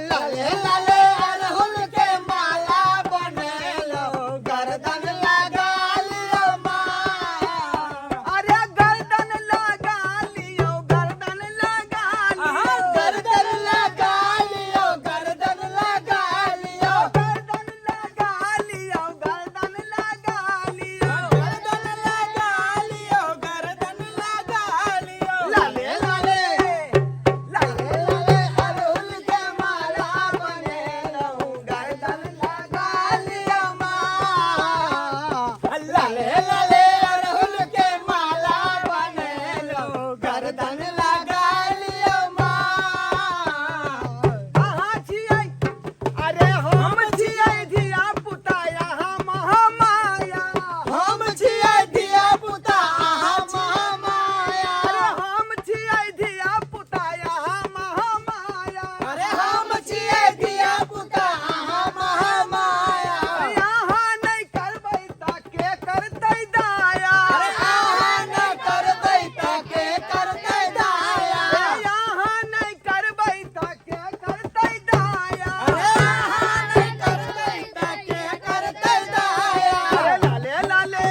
लाले लाले अड़हुल के माला बनेलो गर्दन लगा लियो माँ। अरे गर्दन लगा लियो, गर्दन लगा लियो, गर्दन लगा लियो, गर्दन लगा लियो, गर्दन लगा लियो, गर्दन लगा लियो, गर्दन लगा लियो, गर्दन लगा लियो। लाले लाले लाले लाले अड़हुल के माला बनेलो गर्दन लगा लियो माँ। लाले लाले अड़हुल के माला बनेलो गर्दन लगा लियो माँ। अहाँ छियै, अरे हम छियै धिया पुता अहाँ महामाया। हम छियै धिया पुता अहाँ महामाया। अरे हम छियै धिया पुता अहाँ महामाया। अरे हम छियै धिया पुता अहाँ महामाया। अहाँ नहि करबै तऽ के करतै दाया? अरे अहाँ न करबै तऽ के करतै दाया? अहाँ नहि करबै तऽ के करतै दाया? अरे अहाँ न करबै तऽ के करतै दाया? अरे लाले लाले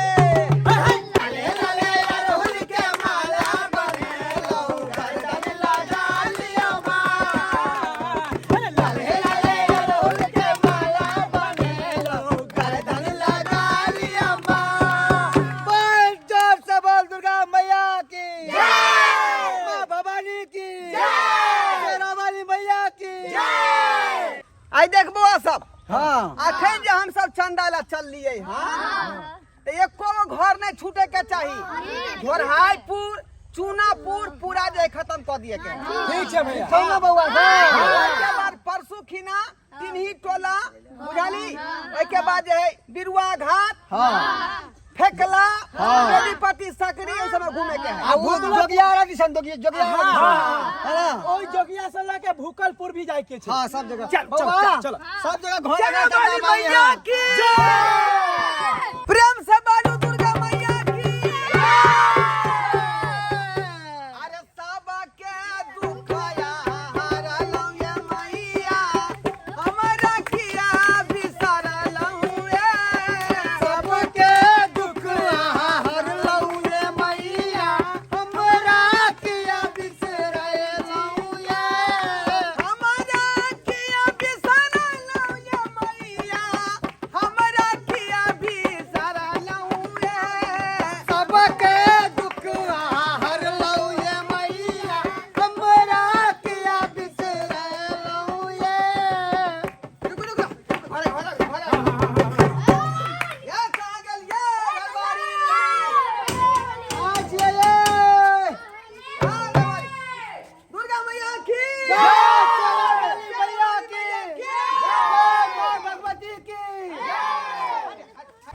लाले लाले अड़हुल के माला बनेलो गर्दन लगा लियो माँ। लाले लाले अड़हुल के माला बनेलो गर्दन लगा लियो माँ। बोल जोर से बोल दुर्गा मैया की माँ भवानी की शेरावाली मैया की। आइ देख बौआ सब, हाँ, अखन जे हम सब चंदा ला चललियै हँ तऽ एको गो घर नहि छूटे के चाही। घोरहाईपुर चूनापुर पूरा जे खत्म कऽ दिए के। ठीक छै भैया, छौ ना बौआ सब? ओहिके बाद परसू खिना तिन्ही टोला बुझाली, ओहिके बाद जे है बिरुआ घाट, हाँ, फेकला, बेलीपट्टी, सकरी, एहि सब घूमे के है। आ वो जोगियारा दिसन, जोगियारा दिसन है ना? ओहि जोगिया से लके भूकलपुर भी जाय के छै। हाँ, सब जगह। चल, चल, बौआ, चल, चल। सब जगह घर चलो लगा के वाली अपना मैया माई है। की प्रेम से बाजू दुर्गा मैया की। अरे सबके दुखया हरलौं ये मैया, हमरा किया बिसरलौं ये? सबके दुख हरलौ ये मैया, हमरा किया बिसरलौ ये? हमरा किया बिसरलौं ये मैया, हमरा किया बिसरलौं ये? सबके दुख हरलौ ये मैया, हमरा किया बिसरलौ ये? रुकू रुकू, अरे अरे अरे, ये कहाँ गेल ये दरबारी? आज ये ये। हाँ, दरबारी। दुर्गा मैया की जय शेरावाली मैया की जय, माँ भगवती की।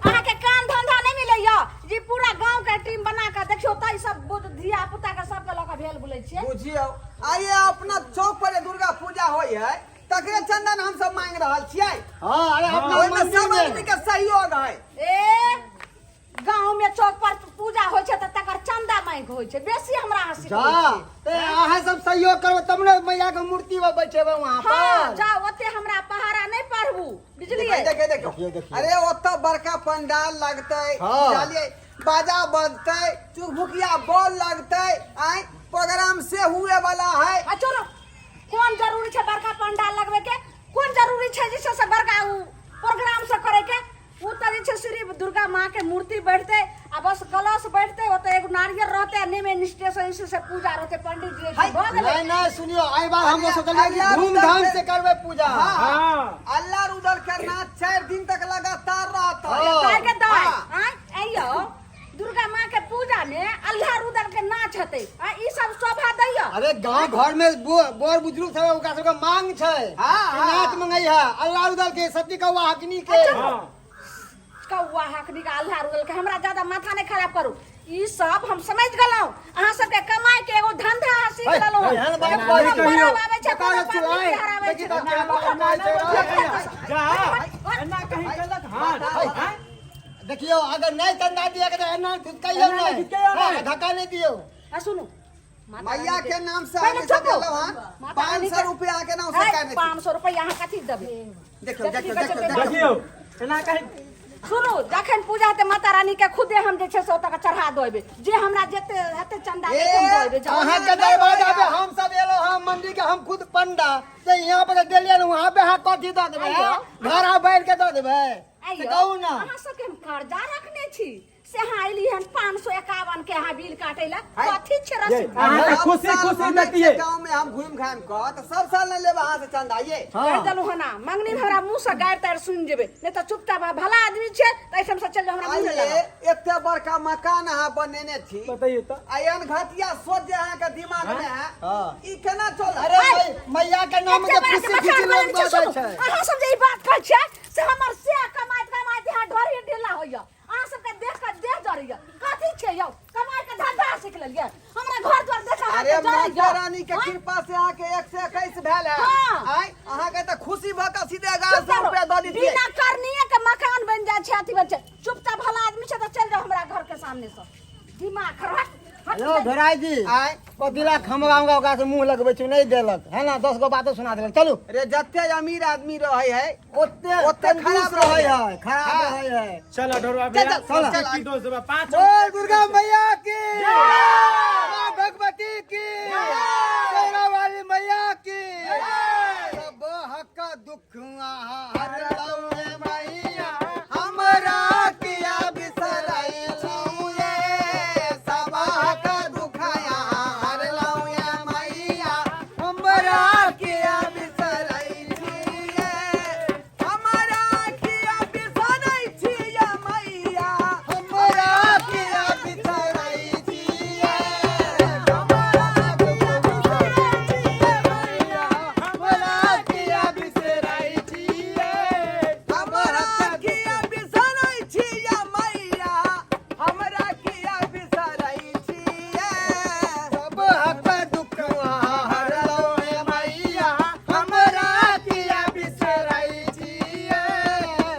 अहाँके काम धंधा नहि मिलैया जी? पूरा गांव के टीम बना के देखियौ तऽ ई सब धिया पुता के सबके लऽ के भेल बुलै छियै। बुझियौ, आइए अपना चौक पर जे दुर्गा पूजा होइ है तकरे चंदन हम सब मांग रहल छियै। हाँ, अरे अपना ओहिमे मंदिर सब में आदमी के सहयोग है। ए, गांव में चौक पर पूजा होइ छै तऽ तकर चंदा मांगि होइ छै बेसी। हमरा अहाँ जा सिखबै छी। ते अहाँ सब सहयोग करबै तब ने मैया के मूर्ति पर बैठेबै वहाँ हाँ, पर। जाउ, ओते हमरा पहाड़ा नहि पढ़बू, बुझलियै? देखिए देखिए, देखिए, देखिए। अरे ओतऽ बड़का पंडाल लगतै, हाँ। बुझलियै, बाजा बजतै, चुकभुकिया बॉल लगतै, आय प्रोग्राम से हुए वाला है। आ चलो, कोन जरूरी छै बड़का पंडाल लगबै के? कोन जरूरी छै जे छै से बड़का उ प्रोग्राम से करे के? उ तऽ जे छै सिर्फ दुर्गा माँ के मूर्ति बैठतै आ बस कलश बैठतै, ओतऽ एगो नारियल रहतै आ नेमे निष्ठे से जे छै से पूजा रहतै, पंडित जी हाय, भऽ गेलै। नहीं नहीं, सुनियो, आई बार हम अरे, सोचलिए कि अल्लाह धूमधाम रुदल से करबै पूजा। हाँ, हाँ। अल्लाह रुदल के नाच 4 दिन तक लगातार रहतै। हाँ। दाय के दाय, हाँ। आँय अइयो दुर्गा माँ के पूजा में अल्लाह रुदल के नाच हेतै आ ई सब शोभा दैया? अरे गांव घर में बोर बुजुर्ग सब ओकरा सबके मांग छै हाँ, कि हाँ। नाच मंगै है अल्लाह रुदल के, सती कौआ हकनी के। हाँ। कौआ हकनी के, अल्लाह रुदल के, हमरा ज्यादा माथा नहीं खराब करू। ई सब हम समझ गेलहुँ, अहाँ सबके कमाई के एगो धंधा अहाँ सीख है, लेलहुँ। एहन बात जे नहि कोनो कहियौ। परब आबै छै, बता कोनो दे पाबनि चुराए। तिहार आबै देखी छै। तऽ केहन अन्याय छै। जा, एना कहीं गलत हाथ है। देखियौ, अगर नहीं चंदा दिया के तऽ एना धुतकैयौ एना नहि। धुतकैयौ नहि। हाँ, धक्का नहीं दियौ। आ सुनू, माता मैया रानी के नाम से पहिले हम सब चुप हो। देलहुँ हन माता रानी 500 रुपया के नाम से है। काटि देथिन। 500 रुपैआ अहाँ कथी देबै? देखियौ देखियौ देखियौ, देखियौ देखियौ एना कहीं। सुनू, जखन पूजा हेतै माता रानी के खुदे हम जे छै से ओतऽ के चढ़ा देबै, जे हमरा जते हेतै चंदा ए, देतै हम देबै। जाउ। अहाँ के दरवाजा पे हम सब एलो हम मंदिर के हम खुद पंडा से यहाँ पर देलियै ने, वहाँ पे अहाँ कथी दऽ देबै? आइयो। घर आ बैठ के दऽ देबै से आइयो, कहू ना। अहाँ सबके हम कर्जा रखने छी से अहाँ एली हन 551 के अहाँ बिल काटे ला हाय। कथी छै रसीद? अहाँ सब खुशी साल खुशी हम देतियै। गाँव में हम घूम घाम कऽ तऽ सब साल नहि लेब अहाँ से चंदा ये। कहि देलहुँ हन, मंगनी में हमरा मुँह से गारि तारि सुनि जेबै, नहि तऽ चुपचाप अहाँ भला आदमी छियै तऽ एहिठाम से चलि जाउ, हमरा मुँह नहि आइये लगाउ। एते बड़का मकान अहाँ बनेने छी बतैयौ तऽ। आ एहन घटिया सोच जे अहाँके दिमाग में है हाँ। ई केना चलत? अरे मैया के नाम एते के बड़ा खुशी के खुशी मकान लोग बनेने दऽ छियै, दै सुनू, छै। अहाँ सब जे ई बात कहै छियै से हमर से कमाइत कमाइत यहाँ ढोरी ढीला होइया, अहाँ सबके देख कऽ देह जरैया। कथी छै यौ, कमाइ के धंधा सीख लेलियै, हमरा घर द्वार देख कऽ अरे अहाँके माता जरैया। रानी के कृपा से अहाँके 121 भेल है। हाँ। आय अहाँके तऽ खुशी भऽ कऽ सीधे 1100 रुपया दऽ दितियै। बिना करनीये के मकान बनि जाइ छै, अथी बनि छै। चुपचाप भला आदमी छै तऽ चलि जाउ हमरा घर के सामने से, दिमाग खराब। हट, हट। हेलो धोराई जी, आय कथी ला खमगा उमगा ओकरा से मुंह लगबै छै, नहि देलक है ना, 10 गो बातो सुना देलक। चलू रे जते अमीर आदमी रहै है ओते ओते कंजूस खराब रहै रहै है, खराब हाँ। रहै है। चलो ढोरवा चल, भैया, चल, चल। की दोस्त बा, पाँच। बोल दुर्गा मैया की, माँ भगवती की, शेरा वाली मैया की। सब हक दुख हर लौए मैया, हमरा किया बिसरै छौये, सब हक दुख हर लौए मैया, हमरा किया बिसरै छियै, हमरा किया बिसरै छियै मैया, हमरा किया बिसरै छियै, हमरा किया बिसरै छियै मैया, हमरा किया बिसरै छियै, हमरा किया बिसरै छियै मैया, हमरा किया बिसरै छियै। सब हक दुख हर लौए मैया, हमरा किया बिसरै छियै,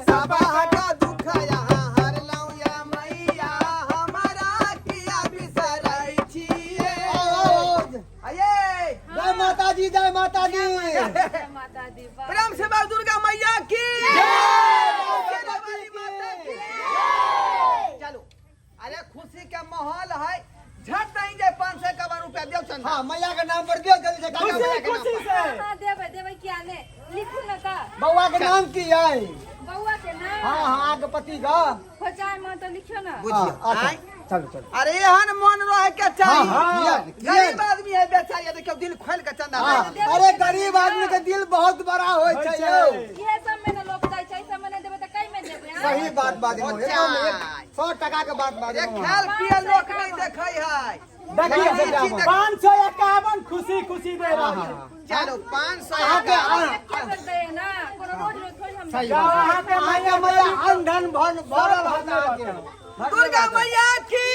सब हक दुख यहाँ हर लौया मैया, हमरा किया बिसरै छियै। आये जय माता दी, जय माता दी। जय माता दी। वाह। प्रेम से बाबू दुर्गा मैया की, शेरा वाली माता की। चलो, अरे खुशी के माहौल है, झट नहीं जाए 551 रुपया दियो चंदा। हाँ, मैया के नाम पर दियो जल्दी से काका खुशी मैया के नाम खुशी पर। से। हाँ, देबै देबै, किया ने, लिखू ने तऽ। बउआ के नाम की है? बौआ के नाम? हाँ हाँ, आगे पति का खोचाय में तऽ लिखियो ने। बुझियो। हाँ, अच्छा, आय। चलो चलो। अरे एहन मन रहे के चाही। हाँ, हाँ, किया ने, किया गरीब आदमी है बेचारी, देखियो दिल खोल के चंदा हाँ, दे देलकै। अरे गरीब आदमी के दिल बहुत बड़ा होय होइ छै छै। यौ। इहे सब में ने लोक जाइ छै, ई सब में नहि देबै तऽ कै में देबै? आँय? सही बात बाजलहुँ, एकदम 100 टका के बात अरे बाजलहुँ। खायल पियल लोक नहीं देखै है। देखिए देखिए, 551 खुशी खुशी दे रहा है। चलो 500 अहाँके एकावन। एके बेर दैये ना, कोनो रोज रोज थोड़ी हम सही जाओ बात। अहाँके अहाँके मैया मैया अन्न धन भरल रहत अहाँके। दुर्गा मैया की,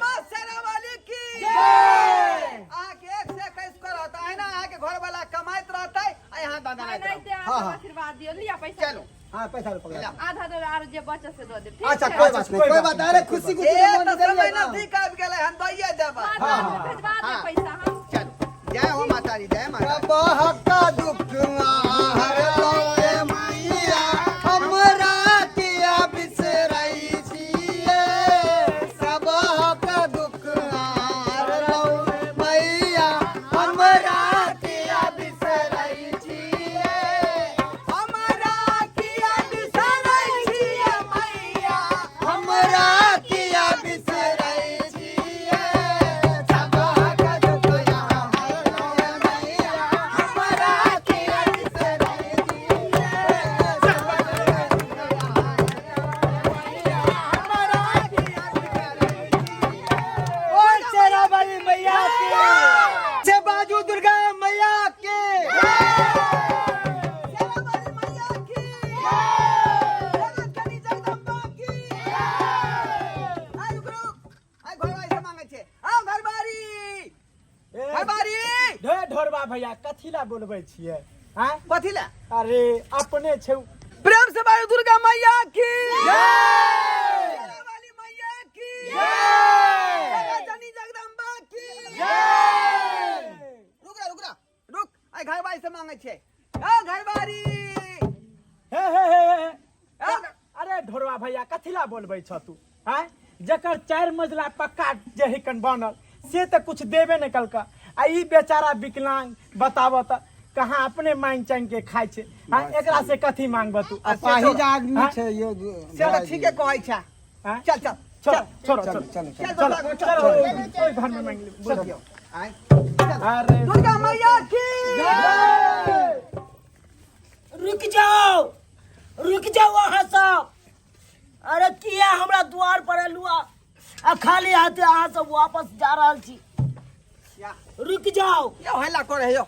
माँ शेरा वाली की। अहाँके 121 करत अहिना अहाँके घर वाला कमाइत रहतै आ यहाँ दंदनाइत रहतै। एनाहिते अहाँ सब आशीर्वाद दियौ। लिअ पैसा। चलो। हाँ, पैसा पकड़ा। आधा दो आरो जे बचत से दऽ देब, ठीक अच्छा छै? कोई बात नहीं, कोई बात नहीं। अरे खुशी खुशी ए के मन तऽ समय देलियै ना। नजदीक आबि गेलै हन, दैये देबै। हाँ, तऽ हम भेजवा देब पैसा हम। चलो जय हो माता दी, जय माता दी। सब हक दुख हर लौए मैया, हमरा किया बिसरै छियै, सब हक दुख हर लौए मैया, हमरा किया बिसरै छियै, हमरा किया बिसरै छियै मैया, हमरा किया बिसरै छियै, सब हक दुख हर लौए मैया, हमरा किया बिसरै छियै, सब हक दुख हमरा किया बिसरै छियै। ओ शेरा वाली मैया के से बाजू दुर्गा मैया के, शेरा वाली मैया की, जगत जगदम्बा की। आइ रुक रुक, आइ घरवारी से मांगै छै। आओ घरवारी, घरवारी। ढे ढोरबा भैया, कथी ला बोलबै छियै? आँय? कथी ला? अरे अपने छै। प्रेम से बाजू दुर्गा मैया की, शेरा वाली मैया की, जगत जननी जगदम्बा की। रुक रा, रुक रा, रुक। एहि घरवारी से मांगै छियै। ओ घरवारी। हे हे हे हे हे। अरे ढोरवा भैया, कथिला बोलबै छ तू? आँय, जकर 4 मंजिला पक्का जे हिकन बनल से तऽ कुछ देबे नहि कलका, आ ई बेचारा विकलांग बताब तऽ कहाँ अपने मांगि चांगि के खाइ छै। आँय, एकरा से कथी मांगब तू? अपाहिज आदमी हाँ? छै यो। से तऽ ठीके कहै छै। आँय? चल चल। चलो चलो। चलो। चलो। चलो। चल। चलो। चल। चलो, ओहि घर में मांगि लेबै। चल। आँय। अरे दुर्गा मैया की। रुक जाओ, रुक जाओ अहाँ सब। अरे किया हमरा द्वार पर एलु आ खाली हाथे अहाँ सब वापस जा रहल छी? रुक जाओ। यौ, हल्ला करे यौ,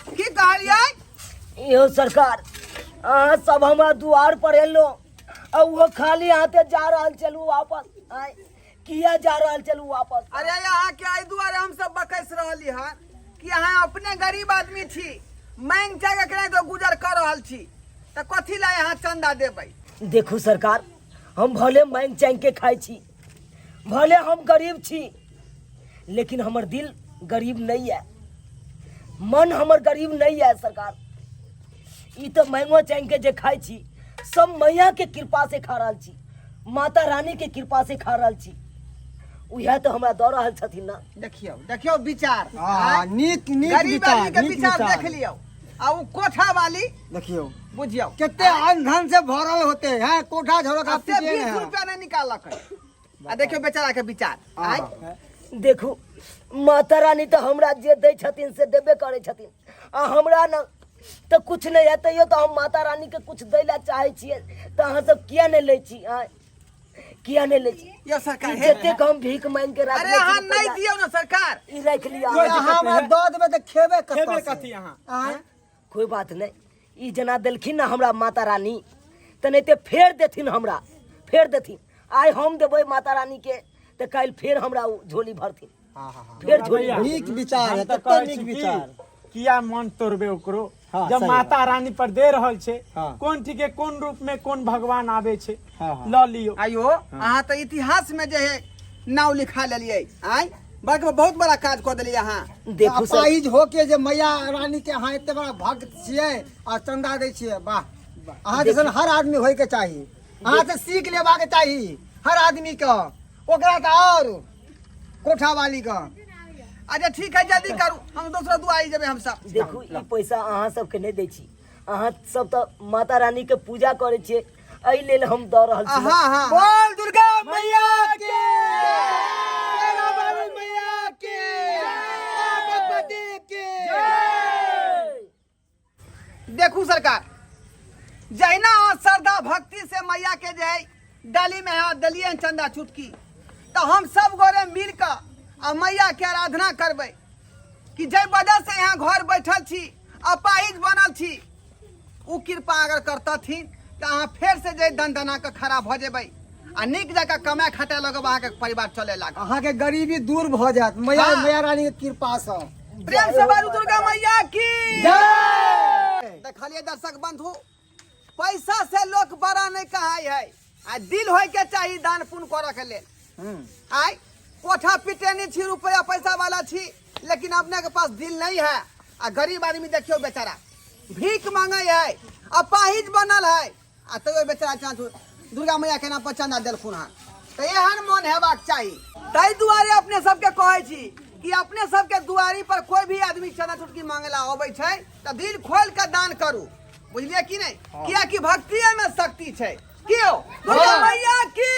की कहलियै? यौ सरकार, अहाँ सब हमरा द्वार पर एलो आ ओहो खाली हाथे जा रहल चलू वापस। आय, किया जा रहल चलू वापस? अरे अहाँ के एहि दुआरे हम सब बकैस रहली हन कि अहाँ अपने गरीब आदमी छी, मांगि चाहि के तो गुजर कर रहल छी, तऽ कथी ला अहाँ चंदा देबै? देखू सरकार, हम भले मांगि चांगि के खाइ छी, भले हम गरीब छी, लेकिन हमर दिल गरीब नहीं है, मन हमर गरीब नहीं है सरकार। ई तऽ मांगो चांगि के जे खाइ छी सब मैया के कृपा से खा रहल छी, माता रानी के कृपा से खा रहल छी। उएह तऽ हमरा दऽ रहल छथिन ना। देखियौ देखियौ विचार। हाँ, नीक नीक गरीब विचार। आदमी के नीक विचार विचार। देख लियौ, आ उ कोठा वाली। देखियौ। बुझियौ। कते अन्न धन से भरल होते हैं, कोठा झरोखा। आ से पीछे 20 है। रुपया नहीं निकालक है, आ देखियौ बेचारा के विचार। आय। देखू, माता रानी तऽ हमरा जे दै छथिन से देबे करै छथिन, आ हमरा ने तऽ कुछ नहि है, तैयो तऽ हम माता रानी के कुछ दै लए चाहै छियै, तऽ अहाँ सब किया नहि लै छी? आँय, किया नहि लै छी? यौ सरकार, ई हे जतेक हम भीख मांगि के अरे राखने छी अहाँ नहीं रुपैआ, दियौ ने सरकार। ई राखि लिअ। कोइ अहाँ दिक्कत हमरा नहि है। दऽ देबै तऽ खेबै कतऽ खेबै से? कथी अहाँ? आँय? कोइ बात नहि, ई जेना देलखिन ने हमरा माता रानी, तेनाहिते फेर देथिन, हमरा फेर देथिन। आइ हम देबै माता रानी के तऽ काल्हि फेर हमरा ओ झोली भरथिन। हाँ, हाँ, हाँ। फेर झोली भैया, भरथिन। नीक विचार हम है, तऽ कते कहै नीक छी कि विचार। किया मन तोड़बे ओकरो? हाँ, जब सही माता रानी पर दे रहल छै, हाँ। कोन ठीके कोन रूप में कोन भगवान आवे छै। हाँ, हाँ। लऽ लियौ। आइयो अहाँ तऽ इतिहास में जे है नाव लिखा लेलियै। आय, बड़का बहुत बड़ा काज कऽ देलियै अहाँ। देखू सर, अपाहिज होके जे मैया रानी के अहाँ एते बड़ा भक्त छियै आ चंदा दै छियै, वाह! अहाँ जैसन हर आदमी होय के चाही। अहाँ से सीख लेबाक चाही हर आदमी के, ओकरा तऽ और कोठा वाली के। अच्छा ठीक है, जल्दी करू, हम दोसरा दुआरी जेबै हमसब। देखू, ई पैसा अहाँ सबके नहि दै छी, अहाँ सब तऽ माता रानी के पूजा करै छियै, एहि लेल हम दऽ रहल छी। हाँ हाँ। बोल दुर्गा मैया की, शेरा वाली मैया की, माँ भगवती की। देखू सरकार, जहिना अहाँ श्रद्धा भक्ति से मैया के जे है डाली में अहाँ देलियै हन चंदा चुटकी, तऽ हम सब गोरे मिल कऽ आ मैया के आराधना करबै कि जाहि वजह से यहाँ घर बैठल छी, अपाहिज बनल छी, ओ कृपा अगर करतथिन तऽ अहाँ फेर से जे दन दना कऽ खड़ा भऽ जेबै आ नीक जकाँ कमाए खटाए लगब, अहाँके परिवार चले लागत। अहाँके गरीबी दूर भऽ जायत मैया हाँ। मैया रानी के कृपा सँ। प्रेम से बारू दुर्गा मैया की। देखलिए दर्शक बंधु, पैसा से लोग बड़ा नहीं कहाई है, आ दिल होय के चाही दान पुण्य करे के लेल। आय कोठा पिटेनी छी, रुपया पैसा वाला छी, लेकिन अपने के पास दिल नहीं है, आ गरीब आदमी देखियो बेचारा भीख मांगे है, अपाहिज बनल है, आ तैयो बेचारा चाँच दुर्गा मैया के नाम पर चंदा देलखुन हन। तऽ एहन मन हेबाक चाही। ताहि दुआरे अपने सबके कहै छी कि अपने सबके दुआरी पर कोई भी आदमी चंदा चुटकी मांगे ला अबै छै तऽ दिल खोल के दान करू, बुझलियै कि नहि? कियाकि भक्तिये में शक्ति छै। क्यों? दुर्गा मैया की।